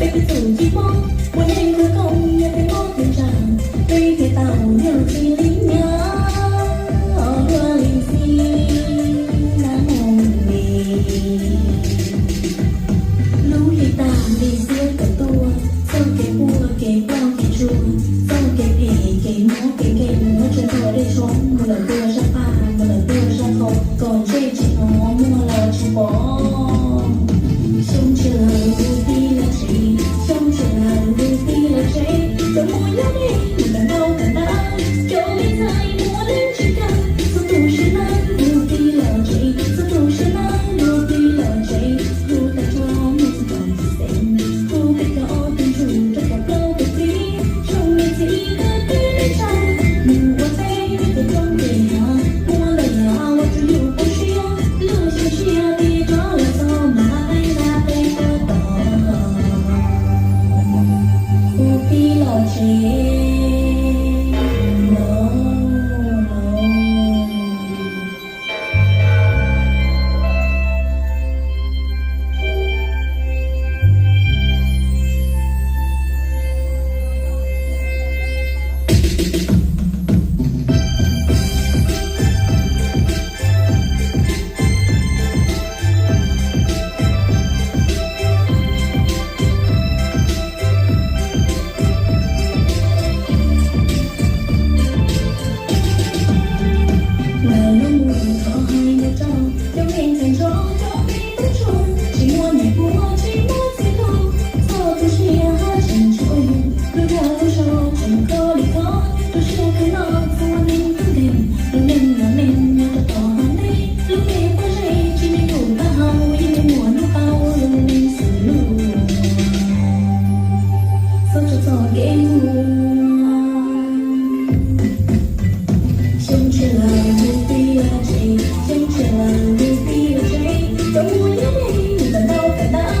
Ib txwm tsis mob, ua neej kawg koj yog peb mob peb ntshav, peb thiaj tau yog tsis li nyab, luag li xij na mus li. Lub hli tag li xiab kawm tuaj, txoj kev quaj kev ploj kev tsuag, txoj kev phem kev mob kev nkeeg, muab tsuag nrog dej tshoob, mus lawm tuaj zaj qaj, mus lawm tuaj zaj qhau, kom ntsej tsis hnov muag los tsis pom. Xyoo tshiab lawm lub tij lawm tsev, xyoo tshiab lawm lub tij lawm tsev, cov muaj nyob deb mus tawm ntau tawm ntab, cov me ntxhais muaj neej tsis kawg, txhua tus sawv lawm lub tij lawm tsev, txhua tus sawv lawm lub tij lawm tsev, hu tag nrho mus rau tus xeem, hu peb cov ob tug ntsuj rau cov plaub tus plig, zoo niam txiv kawg tib neej tsa, mus ua teb cov roob pem hav, muaj lawm yav ua rau yus poob siab, luag xyoo tshiab tias rov los txog mas qab qeej qab qeej rau tom hu tij los tsev los los. Lawv lub mus thov hais mus rau cov me ntxhais nrog cov me tub ntsuag, tsis muaj niam puag tsis muaj txiv hlob, txog tu siab haj tseem tshuav yus, lub dag lub zog tseem kho li kho, tu siab kawg no txhua neeg tub nkeeg, lub neej los neeg nyob rau tom hauv nej, lub npe pob zeb tsis me ntuj taub hau, yeej me muam hnub qau lub neej xws lub. Txhob tso txoj kev muag. Xyoo tshiab lawm lub tij lawm tsev, xyoo tshiab lawm lub tij lawm tsev, cov muaj nyob deb mus tawm ntau tawm ntab,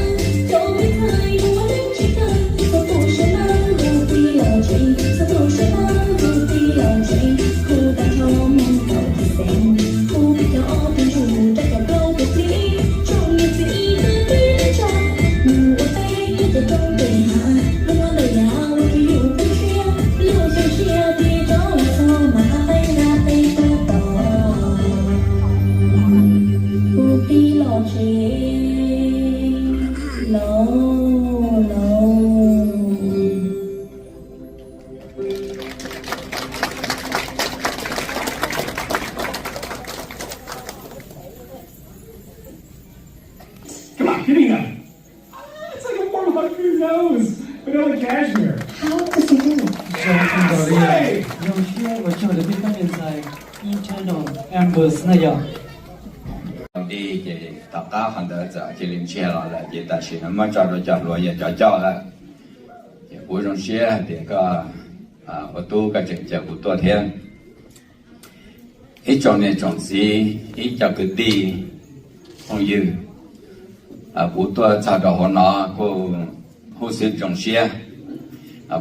cov me ntxhais muaj neej tsis kawg, txhua tus sawv lawm lub tij lawm tsev, txhua tus sawv lawm lub tij lawm tsev, hu tag nrho mus rau tus xeem, hu peb cov ob tug ntsuj rau cov plaub tus plig, zoo niam txiv kawg tib neej tsa, mus ua teb cov roob pem hav, luag lawm yav ua rau yus poob siab, luag xyoo tshiab tias rov los txog mas qab qeej qab qeej rau tom hu tij los tsev los los. Come on, give me another. Ah, it's like a warm hug for your nose, vanilla cashmere. How does he do it? Slay! Zoo siab uas cog rau peb cov me ntxhais internal members na yog. Di ces tom qab qhov ntawd txawm cia li ntsiag los lawm ces tam sim no muab tso rau cov hluas yog cov coj lawm. Ces kuv zoo siab hais tias koj ua tub koj tseem caw kuv tuaj thiab. Ib tsoom niam tsoom txiv, ib co kwv tij phooj ywg, kuv tuaj txog rau hauv no kuj huj xwb zoo siab.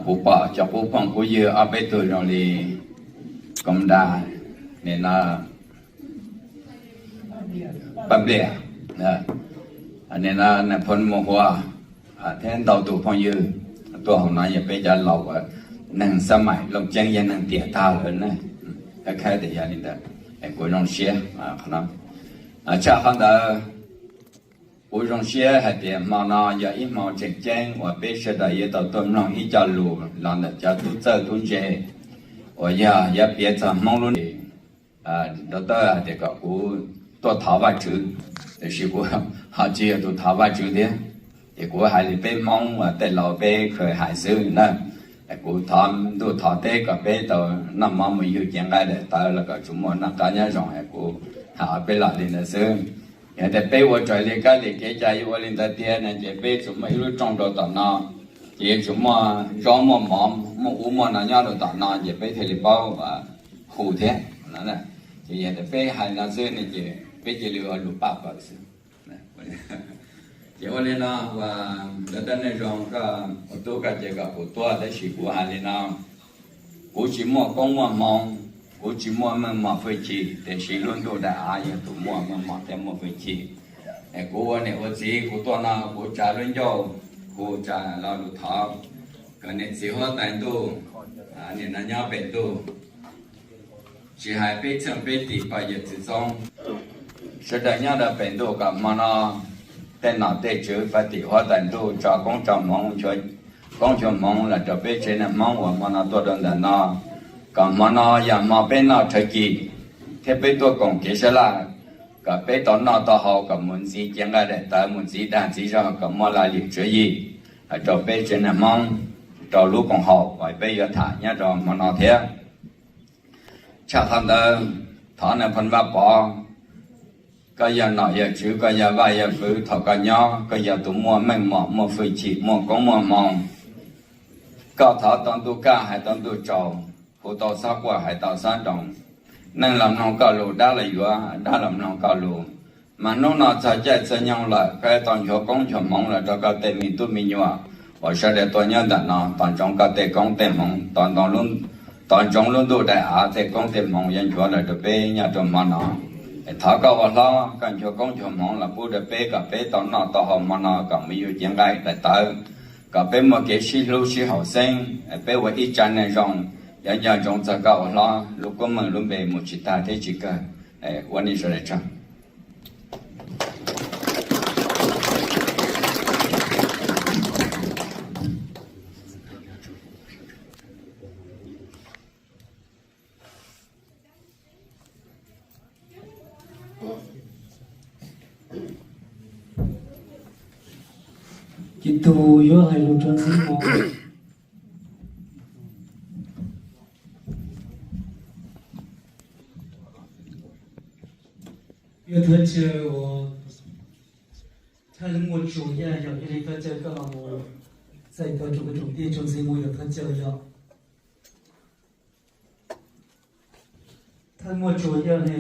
Kuv pom cov qub phooj qub ywg ob peb tug zoo li Koom Nra, nim no Paj Npliaj, nim no Nais Phoo Mus Hua, thiab ntau tus phooj ywg tuaj hauv no yog peb cov laus uas neeg xab maim Looj Ceeb yog neeg tiam tag lawm na. Khav khav tias yog li ntawd, kuv zoo siab qhov no. Tshaj qhov ntawd, kuv zoo siab hais tias hmo no yog ib hmo tseem ceeb uas peb sawv daws yuav tau tuaj mloog ib co lus los ntawm cov tub txawj tub ntse uas yog yuav piav txog Hmoob lub nroog. Rau tawm hais tias kom kuv tuaj thov Vajtswv, tiam sis kuv ho tsis yog tus thov Vajtswv thiab. Ces kuv hais li peb Hmoob uas tej laus peb khaws hais xwb na. Kuv thov ntuj thov teb kom peb tau noj mov mus yug cev nqaij daim tawv los kom tsuas muaj noj qab nyob zoo, kuv hais peb los li ntawd xwb. Yog tias peb ua raws li kab li kev cai yuav ua li ntawd tiag no ces peb tsuas muaj ib lub rooj rau tom no, ces yuav tsum muaj zaub muaj mov muaj ub muaj no nyob rau tom no ces peb thiaj li paub hu thiab. Ces yog tias peb hais no xwb ne ces peb cia li ua lus paj paws xwb. Ces ua li no, ua, lawv tej neeg zoo koj ua tub koj ces kom kuv tuaj, tab sis kuv hais li no, kuv tsis muaj koob muaj hmoov, kuv tsis muaj meej mom hwj chim, tiam sis lub ntuj daim av yog tus muaj meej mom thiab muaj hwj chim. Es kuv ua niam ua txiv kuv tuaj no kuv tsa lub ncauj Kuv tsa lo lus thov kom niam txiv huab tais ntuj, niam no nyob pem ntuj, tsis hais peb txheej peb tim pog yawm txwv txoob, sawv daws nyob rau pem ntuj kom hmo no tej nom tej tswv pog tim huab tais ntuj tso koob tso hmoov, koob nchuav hmoov los rau peb tsev neeg Hmoob uas hmo no tuaj rau ntawm no, kom hmo no yog hmo peb noj rhawv kis thiab peb tuaj koom kev sab laj, kom peb tau noj tau haus kom mus ntxiv cev nqaij daim tawv, mus ntxiv dag ntxiv zog, kom muaj laj lim tswv yim rau peb tsev neeg Hmoob, rau lub koom haum uas peb yuav tham nyob rau hmo no thiab. Tshaj qhov ntawd, thov Nais Phoo Vaj Pov, koj yog nom yog tswv, koj yog vaj yog kwv, thaum koj nyob koj yog tus muaj meej mom muaj hwj chim muaj koob muaj hmoov. Koj thov tau ntuj kaj hais tau ntuj tsaus, hu tau xob quaj hais tau xob nroos. Neeg los mloog koj lus, dab los yuav, dab los mloog koj lus. Mas hnub no txog caij txog nyoog lawm, koj tau nchuav koob nchuav hmoov los rau koj tej me tub me nyuam uas sawv daws tuaj nyob ntawm no, tos ntsoov koj tej koob tej hmoov, tos ntsoov lub ntuj daim av tej koob tej hmoov yuav nchuav los rau peb nyob rau hmo no. Thov koj ua hlob, koj nchuav koob nchuav hmoov los pub rau peb kom peb tau noj tau haus hmo no kom mus yuav cev nqaij daim tawv, kom peb muaj kev sib hlub sib haum xeeb, peb ua ib tsav neeg zoo, yuav nco ntsoov txog koj ua hlob, lub koob meej lub npe mus tsis tag thiab tsis kawg. Ua nej sawv daws tsaug. Ces tus yuav hais lus rau ntxiv no. Yog thawj chaw uas thawj muaj tsuas yog yog li thawj chaw koj los mus txais tau rau tsoom tij tsoom ntxhais mus yog thawj chaw yog thawj muaj tsuas yog li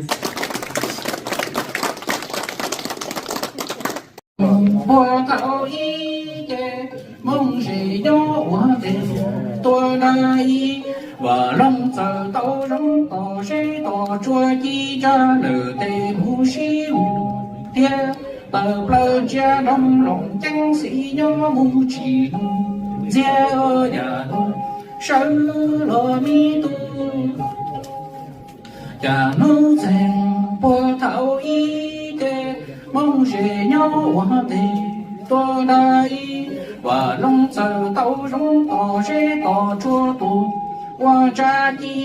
puag thaum ub ces Hmoob ze nyob ua ntej tuaj na ib, Vam Loog txawm tau zoo tom zeb tom tsua ci tsa lawm tes mus sib mus thiab tawm plaws ntsia nroog Loos Ceeb xis nyob mus tsis mus ntxiag yam hnub sawv los me tub. Cas hnub txeeg puag thaum ub ces Hmoob ze nyob ua ntej tuaj na ib, Vam Loog txawm tau zoo tom zeb tom tsua tuaj ua tsa ci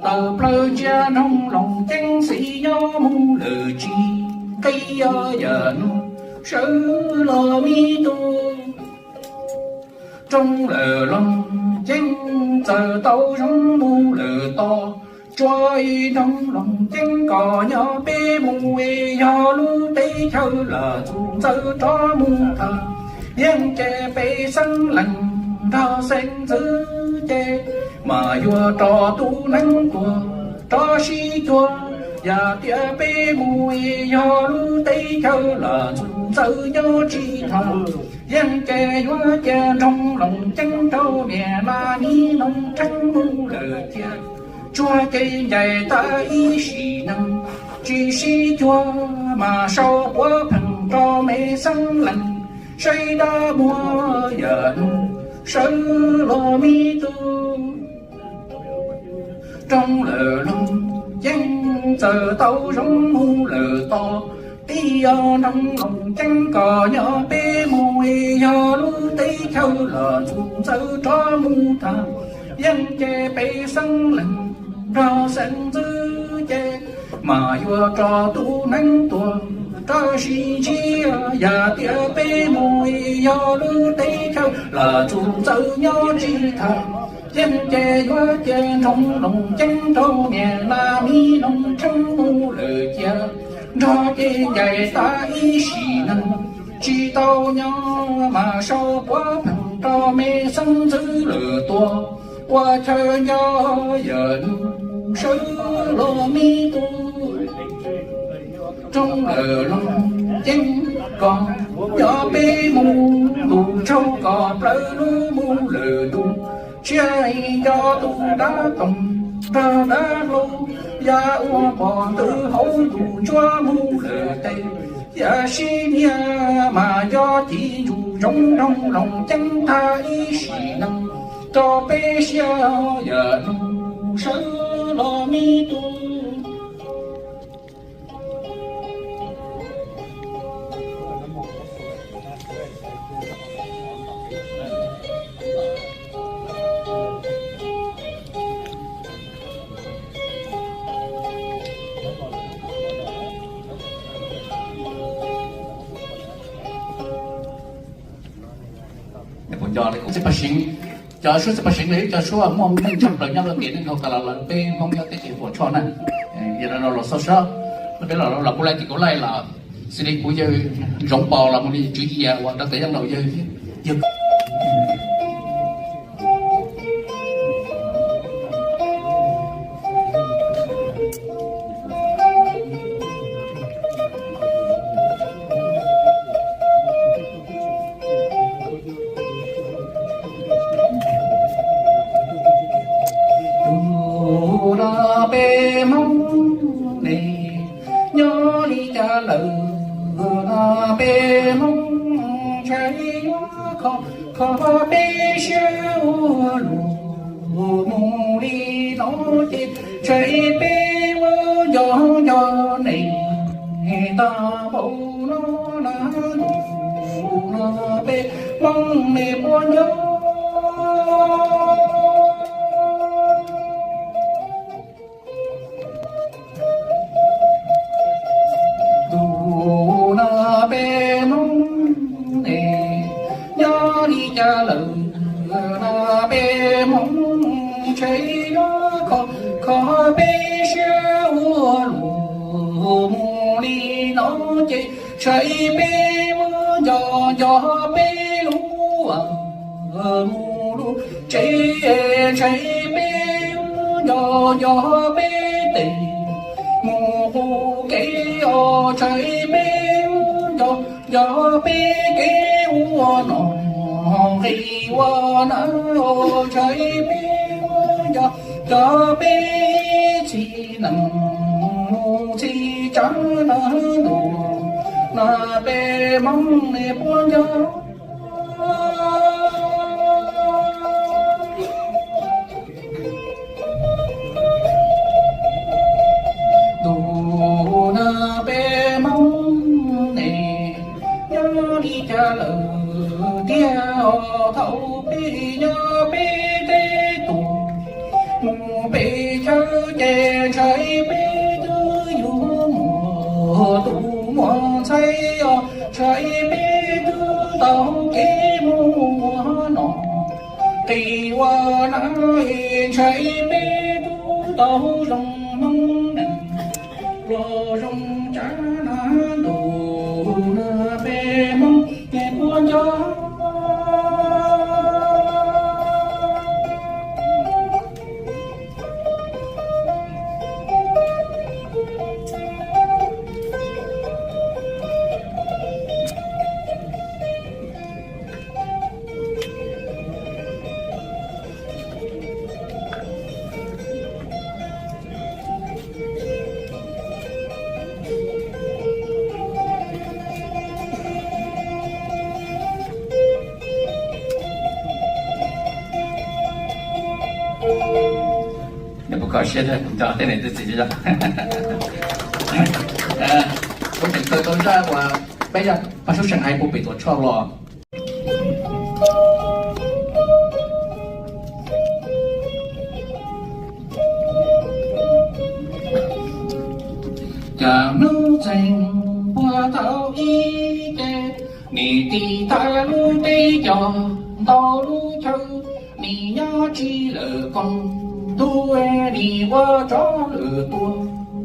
tawm plaws ntsia nroog Loos Ceeb xis nyob mus lawm tsis nqis yam hnub sawv los me tub. Roob lawm Loos Ceeb txawm tau zoo mus lawm tos, tsua ib nroog Loos Ceeb kom nyob peb mus es yog lub teb chaws Lam Txus Ntxawm rov mus tag, yeej ces peb xeeb leej nrog xeeb ntxwv ces mas yuav rau tus neeg tuaj rov sib cuag. Yog tias peb mus es yog lub teb chaws Lam Txus Ntxawm nyob tsis tag, yeej ces yuav cia nroog Loos Ceeb rau niam Nab Mis Noog Rheeb mus lawm cia. Tsuag ces ncaim tas ib sim neej tsis sib cuag, mas sau puav pheej rau me xeeb leej saib dab muag yam hnub sawv los me tub. Roob lawm Loos Ceeb txawm tau zoo mus lawm tos, tib yog nroog Loos Ceeb kom nyob peb mus es yog lub teb chaws Lam Txus Ntxawm rov mus tag, yeej ces peb xeeb leej nrog xeeb ntxwv ces mas yuav rau tus neeg tuaj rov sib ntsib. Yog tias peb mus es yog lub teb chaws Lam Txus Ntxawm nyob tsis tag, yeej ces yuav cia nroog Loos Ceeb rau niam Nab Mis Noog Rheeb mus lawm cia. Nrog ces ncaim tas ib sim neej tsis tau nyob, mas sau puav pheej rau me xeeb ntxwv lawm tuaj ua chaw nyob yam hnub sawv los me tub. Roob lawm Loos Ceeb kom nyob peb mus, tus tshauj kom plaws lub mus lawm tus, tsiaj nco tus dab toog nrog dab hlau, yam uas pom ntws hauv tus ntsuab mus lawm tes. Yam sib nyiag mas yog ci ntsuj zoov nroog loos ceeb thaj ib sim neej rau peb siab yam nug sawv los me tub. Cov suab txij paj seev los yog cov suab muaj meej tshaj plaws nyob rau tim neej Hauv Kas Las lawm, peb Hmoob nyob teb chaws Huam Tshoj na. Yog no los xauj sab, peb los kuv laij tim kuv laij los xws li kuv yawg Zoov Pov los mus li Tswv Yia uas rau tom Yeej Laus yawg thiab. Tus no peb Hmoob ne, nyob li cas lawm no peb Hmoob ntshai yuav kho, kho peb siab ua luaj mus li no ces ntshai peb muab nco nco neeg tag npaum no na. Tus no peb Hmoob ne puab nco. Tus no peb Hmoob ne, nyob li cas lawm no peb Hmoob ntshai yuav kho, kho peb siab ua luaj mus li no ces ntshai peb muab nco nco peb lub mus lub tsev, ntshai peb muab nco nco peb tes mus qub kev os, ntshai peb muab nco nco peb kev ua nom nqis ua nav os, ntshai peb muab nco nco peb txhij nees mus txhij tsav na. Tus no peb Hmoob ne puab nco. Tus no peb Hmoob ne, nyob li cas lawm tiag os, thaum peb nyob peb tej tus mus peb chaw ces ntshai peb twb yug muaj tus muaj ntxhais os, ntshai peb twb tau kev mus ua nom nqis ua nav, ntshai peb twb tau zoo Hmoob neej los zoo tsav na. Tus no peb Hmoob ne puab nco. Neb puas kho siab thiab, kuv coj tej niam txiv, kuv tseem khaws tau zaj uas peb yog Paj Sub Seem hais puag pem Tuam Tshoj los. Cas hnub txeeg puag thaum ub ces nim tiv thaiv lub teb cos ntau lub chaw, nim nyob tsis lawm koom tus, nim ua tsov lawm tuag,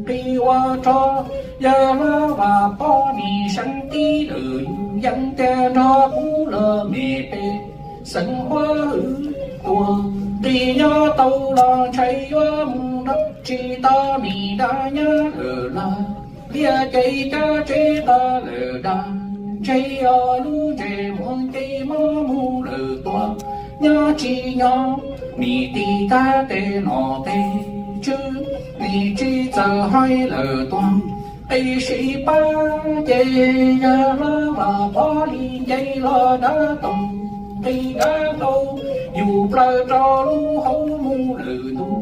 nqis ua tsov, yawg Hlob Vam Pov nim seev tib lawm, yus yeej tiag nrog kuv los me pej xeem huab hwm tuag, nqis nyob tau los ntshai yuav mus nrog tsis tau nim dab nyab lawm los, liaj ces cab tsev tag lawm dag, ntshe yog lub ntsej muag ces mob mus lawm tuag, nyob tsis nyob nim tiv thaiv tej nom tej tswv, nim tsis txawj hais lawm tuag, Nqi sib pab ces yawg hlob Vam Pov li nce los dab toog nqi dab hlau, yus plaws rau lub hauv mus lwm ntus,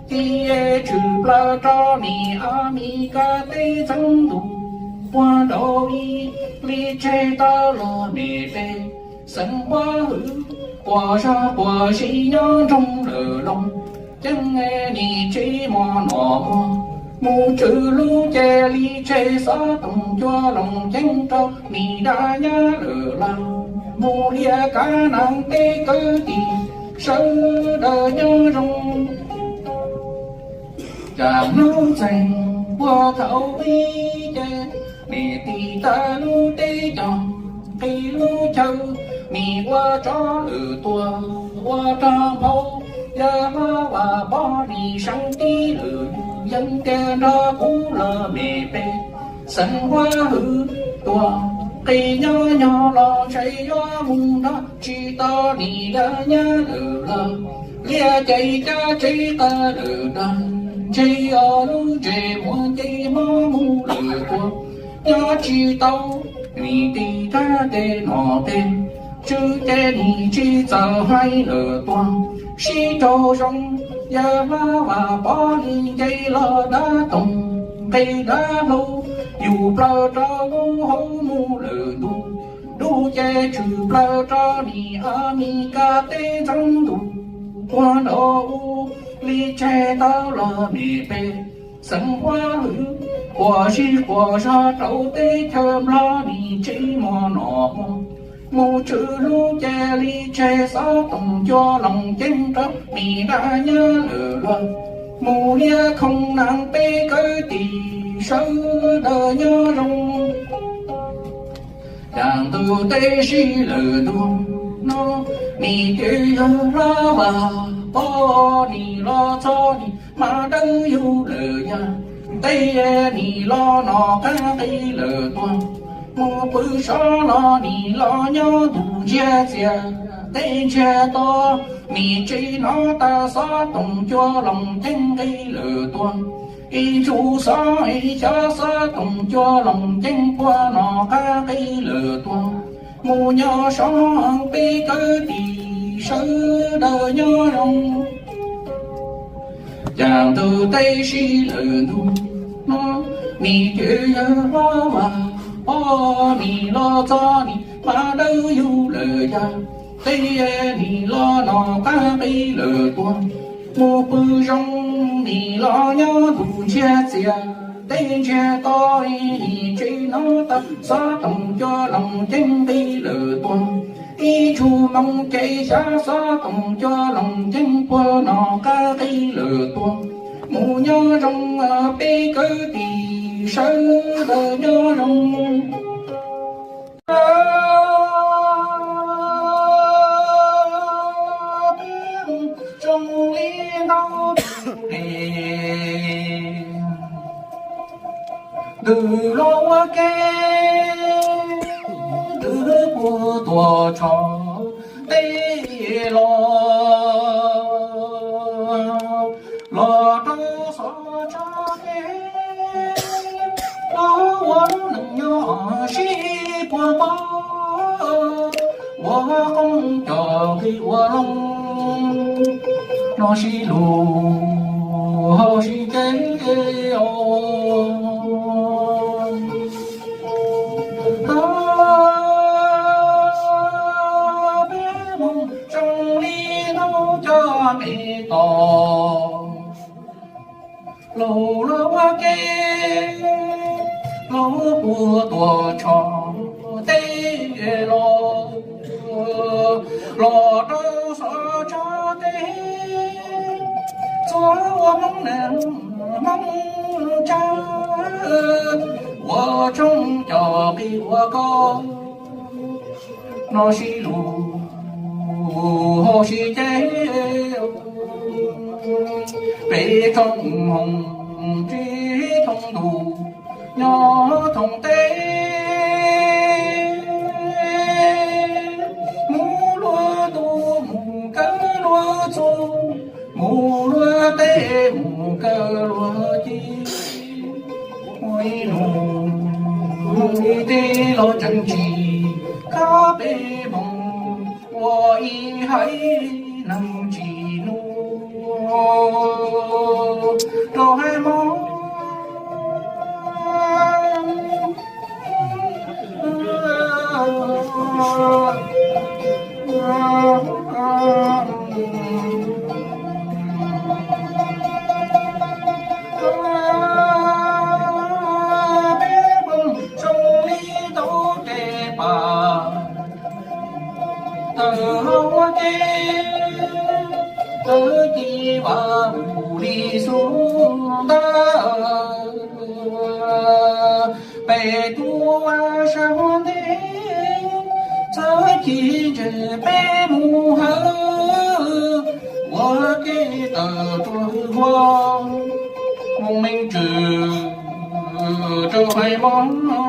cia tshwm plaws rau nim Amelikas teb ntxeev ntus, puag nraud ib li tseg tau los me pem xeev Huab Hwm, quas zog quas zib nyob nroog lawm loo, ceeb nim tsis mos nom muag, mus tswv lub ces li tseg xov tooj cua loos ceeb rau nim dab nyab lwm lawm, mus liaj kav nees peb kwv tij sawv daws nyob zoo. Cas hnub txeeg puag thaum ub ces, nim tis tawm lub teb cog nqi lub chaw, nim ua tsov lwm tuag ua rog nphau, yawg hlob Vam Pov nim seev tib lwm, yeej tias nrog kuv los me pem xeev Huab Hwm tuag, nqi nyob nyog los ntshe yuav mus nrog tsis tau nim dab nyab lwm lawm, liaj ces cab tsev qab lwm dag, ntshe yog lub tsev muaj nce mob mus lwm tuag, nyob tsis tau nim tis rab tes nom tes tswv ces nim tsis txawm hais lwm tuag, sib raug zoo, yawg hlob Vam Pov li nce los dab toog nqi dab hlau, yus plaws rau lub hauv mus lwm ntus, dub ces tshwm plaws rau nim Amelikas teb ntxeev ntus, puag nraud ub li tseg tau los me pem xeev Huab Hwm, quas zig quas zog rau teb chaws Nplog nim tsis mos nom muag, mus tswv lub ces li tseg xov tooj cua loos ceeb rau nim dab nyab lwm lawm, mus liaj khoom nees peb kwv tij sawv daws nyob zoo. Cas ntuj teb sib lwm ntuj no, nim ces yawg hlob Vam Pov nim los txog nim mas dawb yug lawm yag, teb nim los nom qab nqi lwm tuag, mus pw sov los nim los nyob ntuj ntsiag txias, teb ntsiag to, nim tsis hnov tas xov tooj cua loos ceeb nqi lwm tuag, ib ntsuj xov ib xyov xov tooj cua loos ceeb puag nom qab nqi lwm tuag, mus nyob sov peb kwv tij sawv daws nyob zoo. Cas ntuj teb sib lwm ntuj no, nim ces yawg hlob Vam Pov nim los txog nim mas dawb yug lawm yag, teb nim los nom qab nqi lwm tuag, mus pw zoo nim los nyob ntuj ntsiag txias, teb ntsiag to, nim tsis hnov tas xov tooj cua loos ceeb nqi lwm tuag, ib ntsuj moo ces xyov xov tooj cua loos ceeb puag nom qab nqi lwm tuag, mus nyob zoo peb kwv tij sawv daws nyob zoo. Zoo li ntau ntws los ua ke, ntws puag tuam tshov teb los, los rau xov tshov teb, los ua lub neej nyob sib puag npog, ua qoob cov nqi ua loo, no sib lus hauv sib ceg os. Peb mus zoo li hnub cov me tos, laug los ua ke, laug puag tuam tshov teb los, los rau xov tshov teb, txhua ua Hmoob neej Hmoob tsav, ua tshoob cov nqi ua koj, no sib lus hauv sib ceg. Peb thooj hoom tsis thooj ntuj, nyob thooj teb, mus luag ntuj mus kawg luag txuj, mus luag teb mus kawg luag ci. Nub ib teg los tseem tsis kab peb moog ua ib haiv neeg tsis nub rau haiv Moob. Peb moog zoo li tau tes pam tawm hauv kev, tawm ci vam mus li xub ntab. Peb tuaj sab huab ntej, txawj ci ntses peb mus hawm, ua kev tawm tuaj hwj huam mus meej tswm rau haiv Moob.